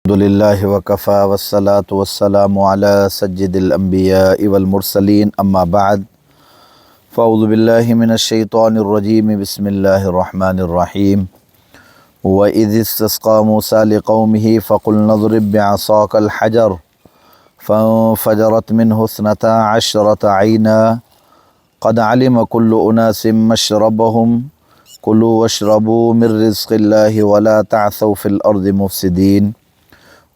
الحمد لله وڪفي والصلاة والسلام علي سيد الانبياء والمرسلين اما بعد فاعوذ بالله من الشيطان الرجيم بسم الله الرحمن الرحيم واذ استسقى موسى لقومه فقلنا اضرب بعصاك الحجر فانفجرت منه اثنتا عشرة عينا قد علم كل اناس مشربهم كلوا واشربوا من رزق الله ولا تعثوا في الارض مفسدين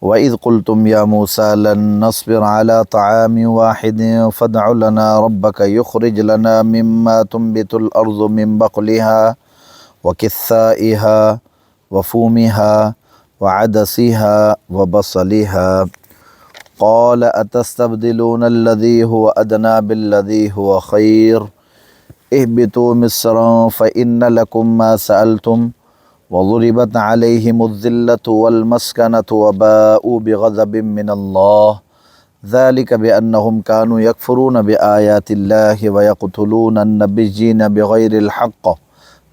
واذ قلتم يا موسى لن نصبر على طعام واحد فادع لنا ربك يخرج لنا مما تنبت الارض من بقلها وكثائها وفومها وعدسها وبصلها قال اتستبدلون الذي هو ادنى بالذي هو خير اهبطوا مصرا فان لكم ما سالتم وضربت عليهم الذلة والمسكنة وباءوا بغضب من الله ذلك بأنهم كانوا يكفرون بآيات الله ويقتلون النبيين بغير الحق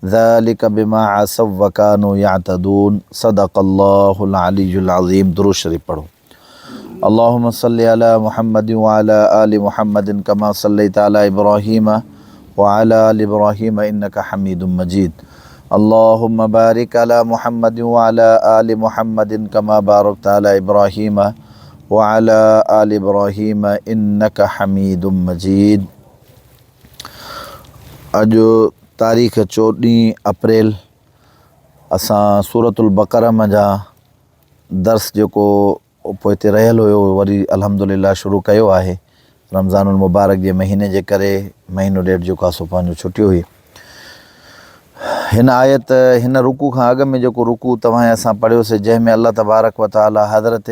ذلك بما عصوا وكانوا يعتدون صدق الله العلي العظيم درود شريف پڙهو اللهم صل على محمد وعلى آل محمد كما صليت على إبراهيم وعلى آل إبراهيم إنك حميد مجيد اللهم بارك على محمد وعلى آل محمد كما باركت على إبراهيم وعلى آل إبراهيم إنك حميد مجيد اڄ تاريخ چوڏهين اپريل اسان سورة البقره منجهان درس جيڪو پوئتي رهيل هيو وري الحمدلله شروع ڪيو آهي رمضان المبارڪ جي مهيني جي ڪري مهينو ڏيڍ جيڪو آهي سو پنهنجو ڇٽي هئي هن آيت هن رڪوع کان اڳ ۾ جيڪو رڪوع توهان ۽ اسان پڙهيوسي جنهن ۾ الله تبارڪ و تعالي حضرت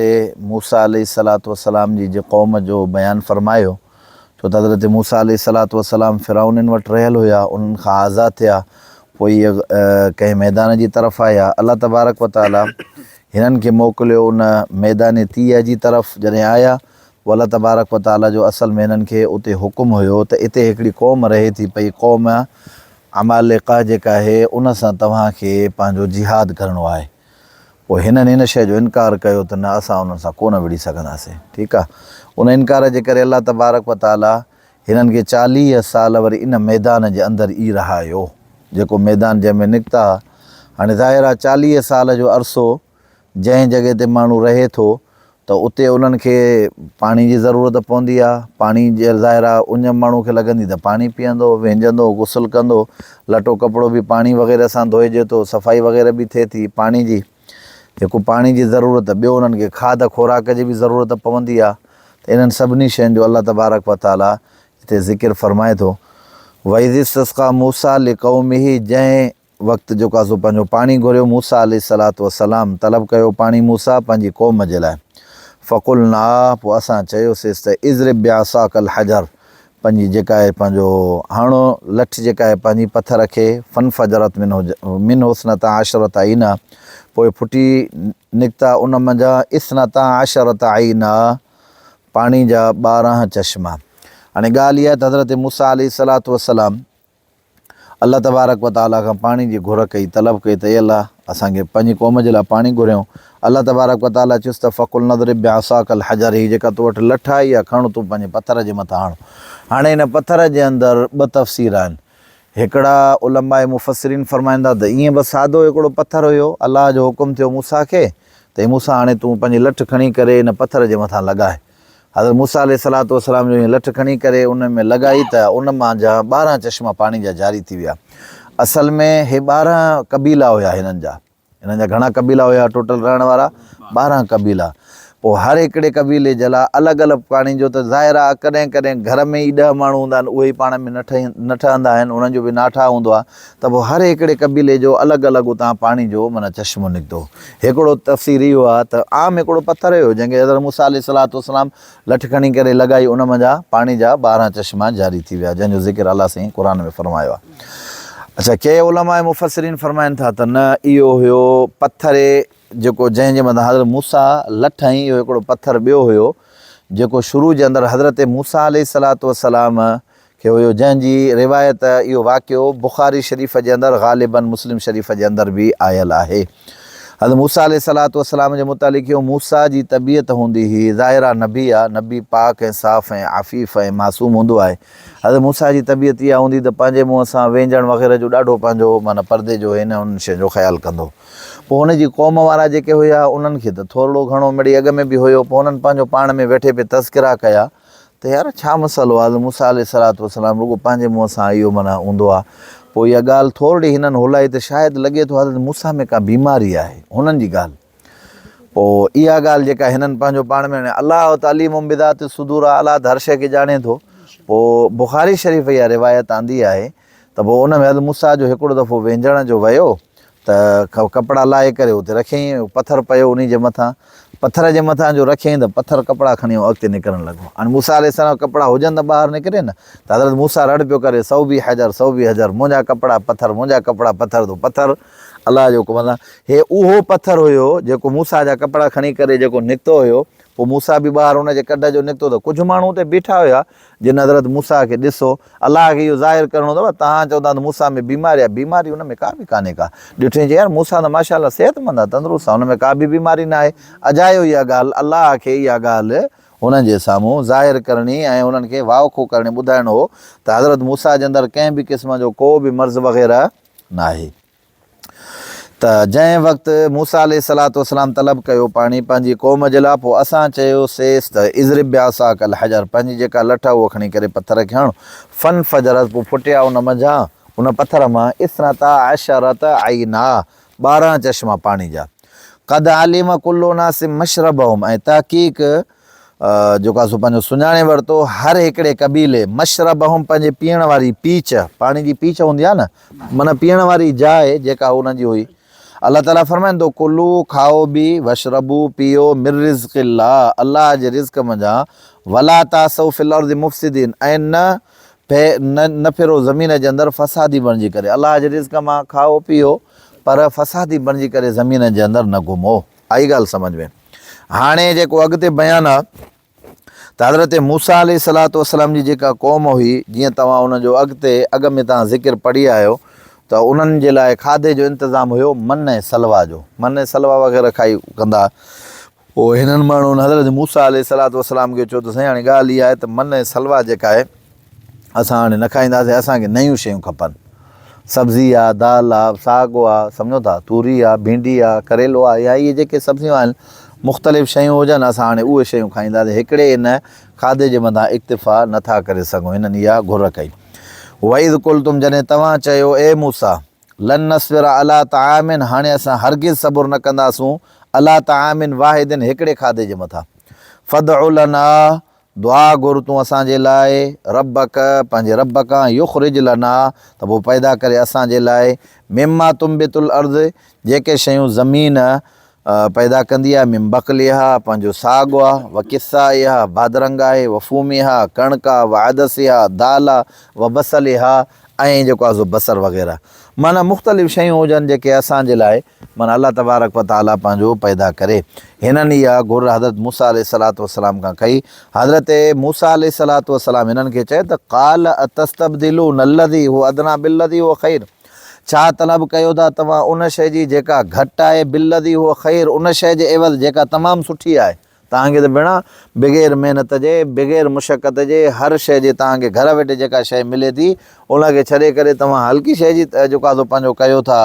موسيٰ عليه الصلوة والسلام جي جي قوم جو بيان فرمايو ڇو ته حضرت موسيٰ عليه الصلوة والسلام فرعونين وٽ رهيل هيا انهن کان آزاد ٿيا پوء اهي ڪنهن ميدان جي طرف آيا الله تبارڪ و تعالي هنن کي موڪليو ان ميدان تيه جي طرف جڏهن آيا پوء الله تبارڪ و تعاليٰ جو اصل ۾ هنن کي اتي حڪم هيو ته اتي هڪڙي قوم رهي ٿي پئي قوم عمالقه جيڪا آهي ان سان توهان کي پنهنجو جهاد ڪرڻو آهي پوء هنن ان شيء جو انڪار ڪيو ته نه اسان انهن سان ڪونه وڙهي سگهنداسين ٺيڪ آهي ان انڪار جي ڪري الله تبارڪ و تعاليٰ هنن کي 40 سال وري ان ميدان جي اندر ئي رهايو جيڪو ميدان جنهن ۾ نڪتا هاڻي ظاهر آهي 40 سال جو عرصو جنهن جڳهه تي ماڻهو رهي ٿو ته اتي انهن کي پاڻي جي ضرورت پوندي آ، پاڻي جي ظاهر آ اڃ ماڻهو کي لڳندي ته پاڻي پيئندو، وهنجندو، غسل ڪندو، لٽو ڪپڙو به پاڻي وغيره سان ڌوئجي ٿو، صفائي وغيره به ٿئي ٿي پاڻي جي هڪ پاڻي جي ضرورت ٻيو انهن کي کاڌ خوراڪ جي به ضرورت پوندي آ ته انهن سڀني شين جو الله تبارڪ وتعاليٰ هتي ذڪر فرمائي ٿو واذ استسقيٰ موسيٰ لقومه جنهن وقت جيڪو آهي سو پنهنجو پاڻي گهريو، موسيٰ عليه الصلوة والسلام طلب ڪيو پاڻي موسيٰ پنهنجي قوم جي لاء، فقلنا پوء اسان چيوسيس ته اضرب بعصاک الحجر پنهنجي جيڪا آهي پنهنجو هڻ لٺ جيڪا آهي پنهنجي پٿر کي، فانفجرت منه منه اثنتا عشرة عينا پوء ڦٽي نڪتا ان منجهان اثنتا عشرة عينا پاڻي جا 12 چشما. هاڻي ڳالهه اها آهي ته حضرت موسيٰ عليه الصلوة والسلام الله تبارڪ و تعاليٰ کان پاڻي جي گهر ڪئي، طلب ڪئي ته اي الله! اسان کي پنهنجي قوم جي لاء پاڻي گهريائون. الله تبارڪ و تعاليٰ چيس ته فقلنا اضرب بعصاک الحجر هي جيڪا تو وٽ لٺ آهي اها کڻ تون پنهنجي پٿر جي مٿان هڻ. هاڻي هن پٿر جي اندر ٻه تفسير آهن. هڪڙا علماء مفسرين فرمائن ٿا ته ائين بس سادو هڪڙو پٿر هيو، الله جو حڪم ٿيو موسيٰ کي ته اي موسيٰ هاڻي تون پنهنجي لٺ کڻي ڪري هن پٿر جي مٿان لڳاء. حضرت موسيٰ عليه الصلوة والسلام جو ائين لٺ کڻي ڪري ان ۾ لڳائي ته ان مان جا 12 چشما پاڻي جا جاري ٿي ويا. اصل ۾ هي 12 قبيلا هيا هنن جا. هنن جا گهڻا قبيلا هيا ٽوٽل رهڻ وارا 12 قبيلا. پوء هر هڪڙي قبيلي جي لاء الڳ الڳ پاڻي جو ته ظاهر آهي ڪڏهن ڪڏهن گهر ۾ ئي 10 ماڻهو هوندا آهن اهي ئي پاڻ ۾ نه ٺهندا آهن انهن جو به ناٺاهه هوندو آهي ته پوء هر هڪڙي قبيلي جو الڳ الڳ اتان پاڻي جو معنيٰ چشمو نڪتو. هڪڙو تفسير اهو آهي ته عام هڪڙو پٿر هيو جنهن کي حضرت موسيٰ عليه الصلوة والسلام لٺ کڻي ڪري لڳائي ان منجهان پاڻي جا 12 چشما جاري ٿي ويا جنهن جو ذڪر الله سائين قرآن ۾ فرمايو آهي. اڇا ڪي علماء مفسرين فرمائن ٿا ته نه اهو هيو پٿر جيڪو جنهن جي مٿان حضرت موسيٰ لٺ هنئي اهو هڪڙو پٿر ٻيو هيو جيڪو شروع جي اندر حضرت موسيٰ عليه الصلوة والسلام کي هيو جنهن جي روايت اهو واقعو بخاري شريف جي اندر غالباً مسلم شريف جي اندر به آيل آهي. حضرت موسيٰ عليه الصلوة والسلام جي متعلق اهو موسيٰ جي طبيعت هوندي هئي، ظاهر آ نبي آ، نبي پاڪ ۽ صاف ۽ عفيف ۽ معصوم هوندو آهي. حضرت موسيٰ جي طبيعت اها هوندي ته پنهنجي منهن سان وينجڻ وغيره جو ڏاڍو پنهنجو معنيٰ پردي جو هن انهن شين جو خيال ڪندو هو. پوء هن جي قوم وارا جيڪي هيا انهن کي ته ٿورڙو گهڻو مڙئي اڳ ۾ به هيو، پوء هنن پنهنجو پاڻ ۾ ويٺي پئي تذڪرا ڪيا ته يار ڇا مسئلو آهي حضرت موسيٰ عليه الصلوة والسلام رڳو پنهنجي منهن سان اهو معنيٰ هوندو آهي. پوء اها ڳالهه ٿورڙي هنن هولائي ته شايد لڳي ٿو حضرت موسيٰ ۾ ڪا بيماري آهي، هنن جي ڳالهه. پوء اها ڳالهه جيڪا هنن پنهنجو پاڻ ۾ هڻي الله ته عليم بذات الصدور آهي، الله ته هر شيء کي ڄاڻي ٿو. پوء بخاري شريف اها روايت آندي آهي ته پوء ان ۾ حضرت موسيٰ جو هڪڙو دفعو وهنجڻ جو ويو ته ڪپڙا لاهي ڪري اتي رکيائين، پٿر پيو انهي جي مٿان، پٿر جي مٿان جو رکيائين ته پٿر ڪپڙا کڻي اڳتي نڪرڻ لڳو. هاڻي موسيٰ عليه السلام ڪپڙا هجن ته ٻاهر نڪري نه، ته حضرت موسيٰ رڙ پيو ڪري ثوبي حجر ثوبي حجر، منهنجا ڪپڙا پٿر، منهنجا ڪپڙا پٿر، تو پٿر الله جي حڪم سان هي اهو پٿر هيو جيڪو موسيٰ جا ڪپڙا کڻي ڪري جيڪو نڪتو هيو، پوء موسيٰ به ٻاهر ان جي ڪڍ جو نڪتو ته ڪجهه ماڻهو اتي بيٺا هيا جن حضرت موسيٰ کي ڏسو، الله کي اهو ظاهر ڪرڻو اٿو، توهان چوندا ته موسيٰ ۾ بيماري آهي، بيماري ان ۾ ڪا به ڪانهي ڪا. ڏٺئين چي يار موسيٰ ته ماشاء الله صحتمند آهي، تندرست آهي، ان ۾ ڪا به بيماري ناهي. اجايو اها ڳالهه الله کي اها ڳالهه هنن جي سامهون ظاهر ڪرڻي ۽ انهن کي واوکو ڪرڻي ٻڌائڻو هو ته حضرت موسيٰ جي اندر ڪنهن به قسم جو ڪو به مرض وغيره ناهي. ته جنهن وقت موسيٰ عليه الصلوة والسلام طلب ڪيو پاڻي پنهنجي قوم جي لاء پوء اسان چيو سيس ته اضرب بعصاک الحجر پنهنجي جيڪا لٺ آهي اهو کڻي ڪري پٿر کي هڻ فانفجرت پوء ڦٽيا ان منجهان ان پٿر مان اثنتا عشرة عينا 12 چشما پاڻي جا قد علم ڪل اناس مشربهم ۽ تحقيق جيڪو آهي سو پنهنجو سڃاڻي ورتو هر هڪڙي قبيلي مشربهم پنهنجي پيئڻ واري پيچ پاڻي جي پيچ هوندي آهي نه معنيٰ پيئڻ واري جاء جيڪا انهن جي هئي. الله تعاليٰ فرمائن ٿو، ڪلو، کائو به، واشربو، پيئو، من رزق الله، الله جي رزق منجهان، ولا تعثوا في الارض مفسدين، ۽ نه نه ڦرو زمين جي اندر فسادي بڻجي ڪري، الله جي رزق مان کائو پيئو پر فسادي بڻجي ڪري زمين جي اندر نه گهمو. آئي ڳالهه سمجهه ۾؟ هاڻي جيڪو اڳتي بيان آ. ته حضرت موسيٰ عليه الصلوة والسلام جي جيڪا قوم هئي، جيئن توهان ان جو اڳتي اڳ ۾ توهان ذڪر پڙهي آيو ته انهن جي لاء کاڌي جو انتظام هيو من ۽ سلويٰ جو، من ۽ سلويٰ وغيره کائي ڪندا. پوء هنن ماڻهن حضرت موسيٰ عليه الصلوة والسلام کي چيو ته سائين هاڻي ڳالهه اها آهي ته من ۽ سلويٰ جيڪا آهي اسان هاڻي نه کائينداسين، اسان کي نيون شيون کپن، سبزي آ، دال آ، ساڳ آ، سمجهو ٿا، توري آ، ڀينڊي آ، ڪريلو آ، يا اهي جيڪي سبزيون آهن مختلف شيون هجن، اسان هاڻي اهي شيون کائينداسين، هڪڙي ان کاڌي جي مٿان اڪتفا نه ٿا ڪري سگهون، هنن اها گهر ڪئي. واذ قلتم جڏهن توهان چيو اي موسيٰ! لن نصبر علي طعام هاڻي اسان هرگز صبر نه ڪنداسون علي طعام واحد هڪڙي کاڌي جي مٿان فادع لنا دعا گهر تون اسان جي لاء، ربک، پنهنجي رب کان، يخرج لنا، ته پوء پيدا ڪري اسان جي لاء، مما تنبت الارض، جيڪي شيون زمين پيدا ڪندي آهي، من بقلها، پنهنجو ساڳ آهي، وقثائها، بادرنگ آهي، وفومها، ڪڻڪ آهي، وعدسها، دال آهي، وبصلها، ۽ جيڪو آهي سو بصر وغيره. معنيٰ مختلف شيون هجن جيڪي اسان جي لاء معنيٰ الله تبارڪ و تعاليٰ پنهنجو پيدا ڪري. هنن اها گهر حضرت موسيٰ عليه الصلوة والسلام کان ڪئي. حضرت موسيٰ عليه الصلوة والسلام هنن کي چيو ته قال اتستبدلون الذي هو ادنيٰ بالذي هو خير ڇا طلب ڪيو ٿا توهان ان شيء جي جيڪا گهٽ آهي بالذي هو خير ان شيء جي عيوض جيڪا تمام سٺي آهي. توهان کي ته ڀيڻا بغير محنت جي بغير مشقت جي هر شيء جي توهان کي گهر ويٺي جيڪا شيء ملي ٿي ان کي ڇڏي ڪري توهان هلڪي شيء جي جيڪو آهي سو پنهنجو ڪيو ٿا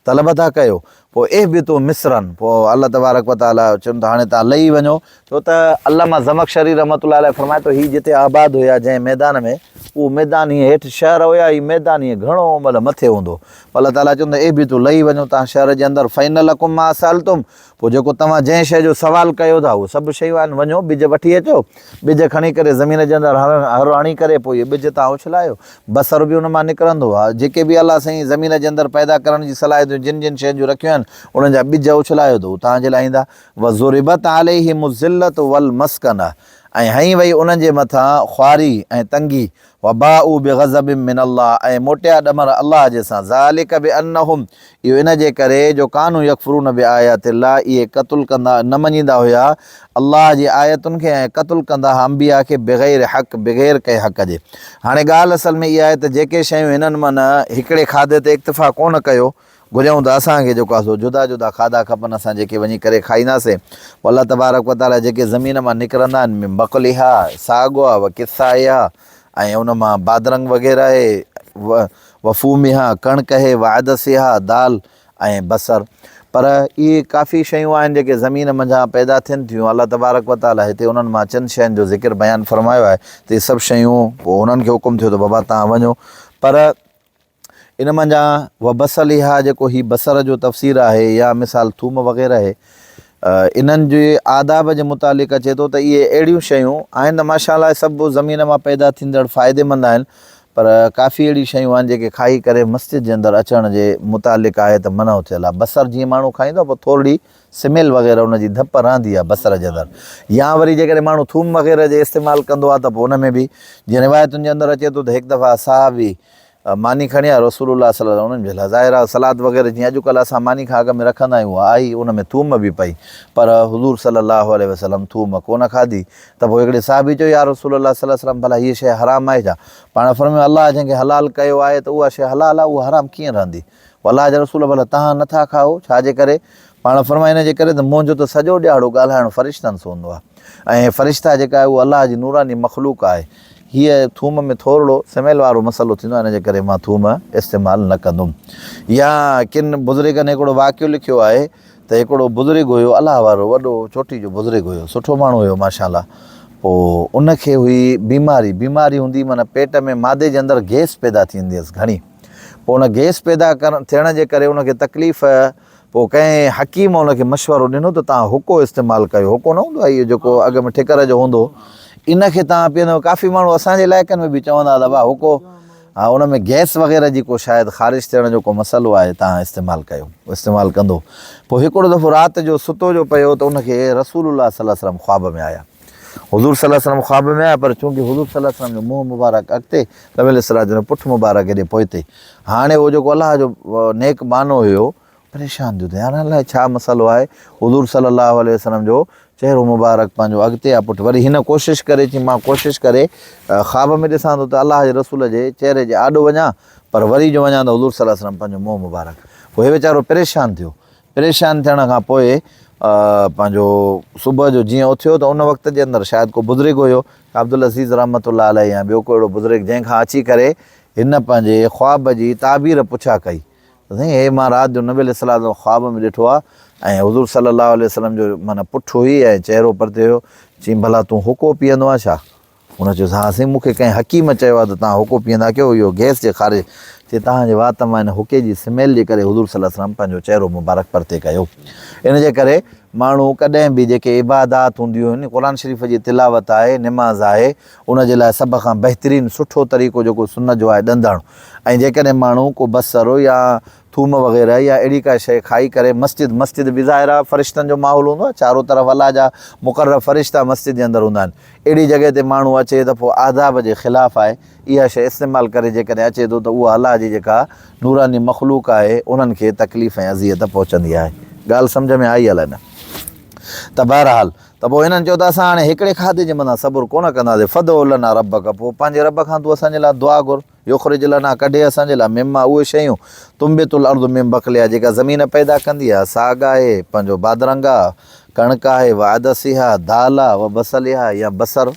طلب ٿا ڪيو پوء اهبطوا مصرا پوء الله تبارڪ وتعاليٰ چون ته هاڻي توهان لهي وڃو ڇو ته علامه زمخشري رحمة الله عليه فرمائي ٿو هي جتي آباد هيا جنهن ميدان ۾ اهو ميدان هيئن هيٺ شهر هيا هي ميدان هيئن گهڻو مطلب مٿي هوندو پوء الله تعاليٰ چون ته اهبطوا لهي وڃو توهان شهر جي اندر فإن لڪم ما سألتم پوء جيڪو توهان جنهن شيء جو سوال ڪيو ٿا، اهي سڀ شيون آهن، وڃو ٻج وٺي اچو، ٻج کڻي ڪري زمين جي اندر هر هر هڻي ڪري پوء اهي ٻج توهان اڇلايو، بصر به ان مان نڪرندو، ها جيڪي به الله سائين زمين جي اندر پيدا ڪرڻ جي صلاحيتون جن جن شين جون رکيون آهن، انهن جا ٻج اڇلايو ته هو توهان جي لاء ايندا. وضربت عليهم الذلة والمسڪنة ۽ هنئي وئي انهن جي مٿان خواري ۽ تنگي، وباءوا بغضب من الله ۽ موٽيا ڏمر الله جي سان، ذلک بانهم اهو ان جي ڪري جو ڪانوا يڪفرون بآيات الله اهي قتل ڪندا نه مڃيندا هيا الله جي آيتن کي ۽ قتل ڪندا ها انبياء کي بغير حق بغير ڪنهن حق جي. هاڻي ڳالهه اصل ۾ اها آهي ته جيڪي شيون هنن من هڪڙي کاڌي تي اڪتفا ڪونه ڪيو. گهريائون ته اسان کي جيڪو آهي سو جدا جدا کاڌا کپن اسان جيڪي وڃي ڪري کائينداسين. پوء الله تبارڪ و تعاليٰ جيڪي زمين مان نڪرندا آهن من بقلها ساڳ آهي وقثائها ۽ ان مان بادرنگ وغيره آهي وفومها ڪڻڪ آهي وعدسها دال ۽ بصر پر اهي ڪافي شيون آهن جيڪي زمين منجهان پيدا ٿين ٿيون الله تبارڪ و تعاليٰ هتي انهن مان چند شين جو ذڪر بيان فرمايو آهي ته اهي سڀ شيون پوء انهن کي حڪم ٿيو ته بابا توهان وڃو پر ان منجهان وبصلها جيڪو هي بصر جو تفسير آهي يا مثال ٿوم وغيره آهي انهن جي آداب جي متعلق اچي ٿو ته اهي اهڙيون شيون آهن ته ماشاء الله سڀ زمين مان پيدا ٿيندڙ فائديمند آهن پر ڪافي اهڙيون شيون آهن جيڪي کائي ڪري مسجد جي اندر اچڻ جي متعلق آهي ته منع ٿيل آهي بصر جيئن ماڻهو کائيندو آهي پوء ٿورڙي سميل وغيره ان جي ڌپ رهندي آهي بصر جي اندر يا وري جيڪڏهن ماڻهو ٿوم وغيره جي استعمال ڪندو آهي ته پوء ان ۾ به جيئن روايتن جي اندر اچي ٿو ته هڪ دفعا صحابي ماني کڻي آيا رسول الله صلي الله عليه وسلم جي لاء ظاهر آهي سلاد وغيره جيئن اڄڪلهه اسان ماني کان اڳ ۾ رکندا آهيون اها آئي ان ۾ ٿوم به پئي پر حضور صلي الله عليه وسلم ٿوم ڪونه کاڌي ته پوء هڪڙي صحابي چيو يا رسول الله صلي الله عليه وسلم ڀلا هيء شيء حرام آهي ڇا؟ پاڻ فرمايو الله جنهن کي حلال ڪيو آهي ته اها شيء حلال آهي اها حرام ڪيئن رهندي؟ پوء الله جا رسول ڀلا توهان نه ٿا کائو ڇا جي ڪري؟ پاڻ فرمايو ان جي ڪري ته منهنجو ته سڄو ڏهاڙو ڳالهائڻ فرشتن سان هوندو آهي ۽ فرشتا جيڪا آهي اهو الله جي نوراني مخلوق آهي هيء ٿوم ۾ ٿورڙو سميل وارو مسئلو ٿيندو آهي ان جي ڪري مان ٿوم استعمال نه ڪندم يا ڪن بزرگن هڪڙو واقعو لکيو آهي ته هڪڙو بزرگ هيو الله وارو وڏو چوٽي جو بزرگ هيو سٺو ماڻهو هيو ماشاء الله پوء ان کي هئي بيماري بيماري هوندي معنيٰ پيٽ ۾ مادي جي اندر گيس پيدا ٿيندي هيس گهڻي پوء ان گيس پيدا ڪرڻ ٿيڻ جي ڪري ان کي تڪليف پوء ڪنهن حڪيم ان کي مشورو ڏنو ته توهان حقو استعمال ڪيو حقو نه هوندو آهي اهو جيڪو اڳ ۾ ٺڪر جو هوندو ان کي توهان پيئندو ڪافي ماڻهو اسان جي علائقن ۾ به چوندا ته ڀا حقو ها ان ۾ گئس وغيره جي ڪو شايد خارج ٿيڻ جو ڪو مسئلو آهي تان استعمال ڪيو استعمال ڪندو پوء هڪڙو دفعو رات جو ستو جو پيو ته ان کي رسول الله صلي الله عليه وسلم خواب ۾ آيا حضور صلي الله عليه وسلم خواب ۾ آيا پر چونڪه حضور صلي الله عليه وسلم جو منهن مبارڪ اڳتي نبي عليه الصلوة جو پٺ مبارڪ هيڏي پوئتي هاڻي هو جيڪو الله جو نيڪ ٻانهو هيو پريشان ٿيو ته يار الائي ڇا مسئلو آهي حضور صلي الله عليه وسلم جو چهرو مبارڪ پنهنجو اڳتي آ پٺ وري هن ڪوشش ڪري چي مان ڪوشش ڪري خواب ۾ ڏسان ٿو ته الله جي رسول جي چهري جي آڏو وڃان پر وري جو وڃان ته حضور صلي الله عليه وسلم پنهنجو منهن مبارڪ پوء هي ويچارو پريشان ٿيو پريشان ٿيڻ کان پوء پنهنجو صبح جو جيئن اٿيو ته ان وقت جي اندر شايد ڪو بزرگ هيو عبدالعزيز رحمت الله عليه يا ٻيو ڪو اهڙو بزرگ جنهن کان اچي ڪري هن پنهنجي خواب جي تعبير پڇا ڪئي ته سائين هي مان رات جو نبي عليه الصلوة والسلام خواب ۾ ڏٺو آ ۽ حضور صلي الله عليه وسلم جو معنيٰ پٺ هئي ۽ چهرو پرتي هيو، چيم ڀلا تون حقو پيئندو آن ڇا؟ هن چيس ها سائين مون کي ڪنهن حڪيم چيو آ ته توهان حقو پيئندا ڪيو اهو گئس جي خارج چي توهان جي وات مان ان حقي جي سميل جي ڪري حضور صلي الله عليه وسلم پنهنجو چهرو مبارڪ پرتي ڪيو. ان جي ڪري ماڻهو ڪڏهن به جيڪي عبادات هونديون آهن قرآن شريف جي تلاوت آهي نماز آهي ان جي لاء سڀ کان بهترين سٺو طريقو جيڪو سنت جو آهي ڏندڻ ۽ جيڪڏهن ماڻهو ڪو بصر يا ٿوم وغيره يا اهڙي ڪا شيء کائي ڪري مسجد مسجد به ظاهر آهي فرشتن جو ماحول هوندو آهي چارو طرف الله جا مقرب فرشتا مسجد جي اندر هوندا آهن اهڙي جڳهه تي ماڻهو اچي ته پوء آداب جي خلاف آهي اها شيء استعمال ڪري جيڪڏهن اچي ٿو ته اها الله جي جيڪا نوراني مخلوق آهي انهن کي تڪليف ۽ اذيت پهچندي آهي ڳالهه سمجهه ۾ آئي الائي نه ته بهرحال ته پوء هنن چيو ته اسان هاڻي هڪڙي کاڌي جي مٿان صبر ڪونه ڪنداسين، فادع لنا ربک پوء پنهنجي رب کان تون اسان جي لاء دعا گهر، يخرج لنا ڪڍي اسان جي لاء، مما اهي شيون، تنبت الارض من بقلها جيڪا زمين پيدا ڪندي آهي، ساڳ آهي، پنهنجو بادرنگ آهي، ڪڻڪ آهي، وعدسها، دال آهي، وبصلها يا بصر.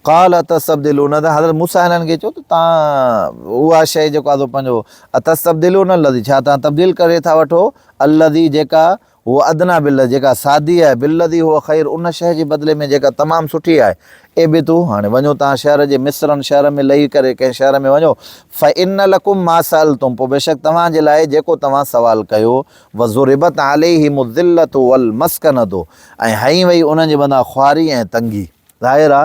قال اتستبدلون ته حضرت موسيٰ هنن کي چيو ته توهان اها شيء جيڪو آهي سو پنهنجو اتستبدلون الذي ڇا توهان تبديل ڪري ٿا وٺو الذي جيڪا هو ادنيٰ بالذي جيڪا سادي آهي، بالذي هو خير ان شيء جي بدلي ۾ جيڪا تمام سٺي آهي. اهبطوا، هاڻي وڃو توهان شهر جي مصرن شهر ۾ لهي ڪري ڪنهن شهر ۾ وڃو، فإن لڪم ما سألتم پوء بيشڪ توهان جي لاء جيڪو توهان سوال ڪيو، وضربت عليهم الذلة والمسڪنة ۽ هنئي وئي انهن جي مٿان خواري ۽ تنگي. ظاهر آ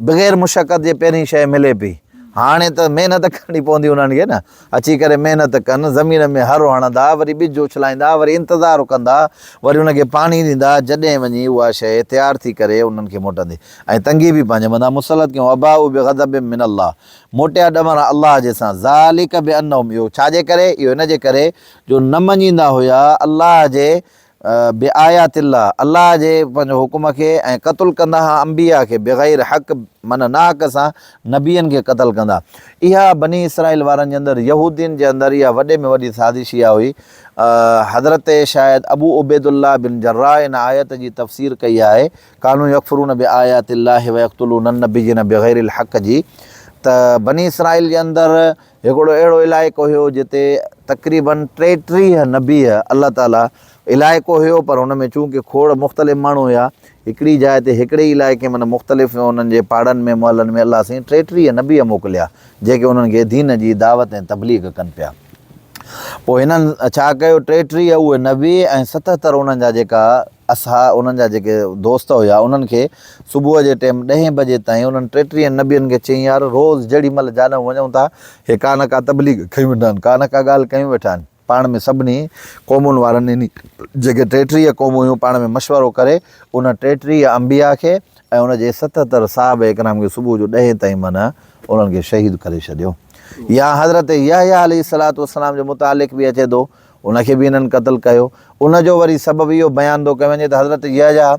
بغير مشقت جي پهرين شيء ملي پئي هاڻي ته محنت ڪرڻي پوندي انهن کي نه اچي ڪري محنت ڪن زمين ۾ هر هڻندا وري ٻج اڇلائيندا وري انتظار ڪندا وري ان کي پاڻي ڏيندا جڏهن وڃي اها شيء تيار ٿي ڪري انهن کي موٽندي ۽ تنگي به پنهنجي مٿان مسلط ڪيون وباء بغضب من الله موٽيا ڏمر الله جي سان ذالڪ بانهم اهو ڇا جي ڪري اهو ان جي ڪري جو نه مڃيندا هيا الله جي. بآيات الله، الله جي پنهنجو حڪم کي، ۽ قتل ڪندا ها انبياء کي بغير حق معنيٰ ناحق سان نبين کي قتل ڪندا. اها بني اسرائيل وارن جي اندر يهودين جي اندر اها وڏي ۾ وڏي سازش اها هئي. حضرت شايد ابو عبيد الله بن جراح ان آيت جي تفسير ڪئي آهي ڪانوا يڪفرون بآيات الله ويقتلون النبيين بغير الحق جي ته بني اسرائيل جي اندر هڪڙو اهڙو علائقو هيو جتي تقريباً 33 نبي الله تعاليٰ علائقو هيو پر ان ۾ چونڪه کوڙ مختلف ماڻهو هيا هڪڙي جاء تي هڪڙي ئي علائقي ۾ مختلف انهن جي پاڙن ۾ محلن ۾ الله سائين 33 نبي موڪليا جيڪي انهن کي دين جي دعوت ۽ تبليغ ڪن پيا. پوء هنن ڇا ڪيو 33 اهي نبي ۽ 77 انهن جا جيڪا اصحا انهن جا جيڪي دوست هيا انهن کي صبح جي ٽيم ڏهين بجي تائين انهن ٽيٽيهن نبين کي چيائين يار روز جهڙي مهل جاڏانهن وڃون ٿا هي ڪا نه ڪا تبليغ کنيون ويٺا آهن ڪا نه ڪا ڳالهه ڪيون ويٺا آهن پاڻ ۾ سڀني قومن وارن انهي جيڪي 33 قومون هيون پاڻ ۾ مشورو ڪري ان 33 انبياء کي ۽ ان جي 77 صحابه اڪرام کي صبح جو ڏهين تائين معنيٰ انهن کي شهيد ڪري ڇڏيو يا حضرت يحيٰ عليه الصلوة والسلام جو متعلق به اچي ٿو ان کي به انهن قتل ڪيو. ان جو وري سبب اهو بيان ٿو ڪيو وڃي ته حضرت يحيٰ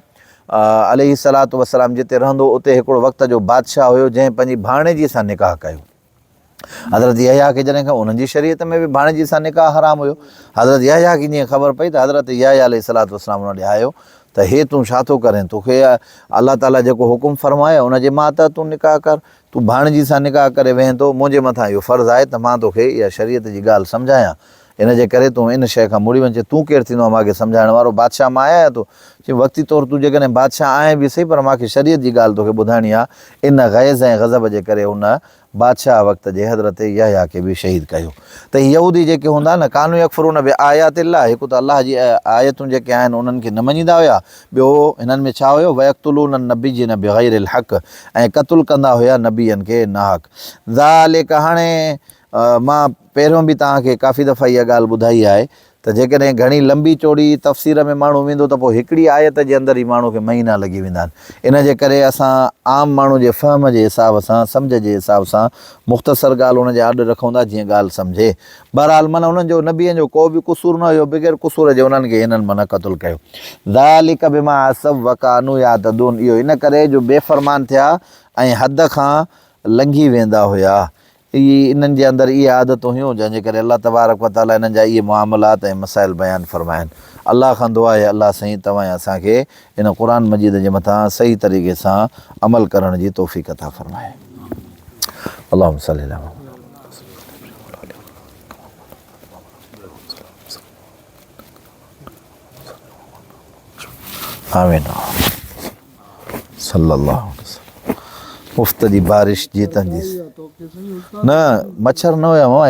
عليه الصلوة والسلام جتي رهندو هو اتي هڪڙو وقت جو بادشاهه هيو جنهن پنهنجي ڀاڻيجي سان نڪاح ڪيو. حضرت يحيٰ کي جڏهن کان انهن جي شريعت ۾ به ڀاڻيجي سان نڪاح حرام هيو. حضرت يحيٰ کي جيئن خبر پئي ته حضرت يحيٰ عليه الصلوة والسلام ان ڏي آيو ته هي تون ڇا ٿو ڪرين توکي الله تعاليٰ جيڪو حڪم فرمايو ان جي ماتحت تون نڪاح ڪر. تون ڀاڻيجي سان نڪاح ڪري ويهين ٿو، منهنجي مٿان اهو فرض آهي ته مان توکي اها شريعت جي ڳالهه سمجهايان، ان جي ڪري تون ان شيء کان مڙي وڃ. چي، تون ڪير ٿيندو آهين مان کي سمجهائڻ وارو؟ بادشاهه مان آهيان يا تون؟ چي، وقتي طور تون جيڪڏهن بادشاهه آهين به سهي پر مان کي شريعت جي ڳالهه توکي ٻڌائڻي آهي. ان غيظ ۽ غضب جي ڪري هن بادشاهه وقت جي حضرت يحيٰ کي به شهيد ڪيو. ته هي يهودي جيڪي هوندا نه، ڪانو يڪفرون بآيات الله، هڪ ته الله جي آيتون جيڪي آهن انهن کي نه مڃيندا هيا، ٻيو هنن ۾ ڇا هيو، ويقتلون النبيين بغير الحق، ۽ قتل ڪندا هيا نبين کي ناحق. ذلڪ هاڻي مان پهريون به توهان کي ڪافي دفعا اها ڳالهه ٻڌائي آهي ته جيڪڏهن گهڻي لنبي چوڙي تفسير ۾ ماڻهو ويندو ته پوء هڪڙي آيت جي اندر ئي ماڻهو کي مهينا لڳي ويندا آهن. ان جي ڪري اسان عام ماڻهو جي فهم جي حساب سان، سمجهه جي حساب سان مختصر ڳالهه ان جي آڏ رکون ٿا جيئن ڳالهه سمجهي. بهرحال معنيٰ انهن جو نبين جو ڪو به قصور نه هيو، بغير قصور جي انهن کي هنن معنيٰ قتل ڪيو. ذلڪ بما عصوا وڪانوا يعتدون اهو ان ڪري جو بي فرمان ٿيا ۽ حد کان لنگهي ويندا هيا. اهي انهن جي اندر اهي عادتون هيون جنهن جي ڪري الله تبارڪ و تعالي انهن جا اهي معاملات ۽ مسائل بيان فرمايا آهن. الله کان دعا آهي الله سائين توهان ۽ اسان کي ان قرآن مجيد جي مٿان صحيح طريقي سان عمل ڪرڻ جي توفيق عطا فرمائي. اللهم صل علي محمد. آمين صلي الله عليه وسلم مفت جي بارش جيتن جي نه مڇر نه هيا ماما.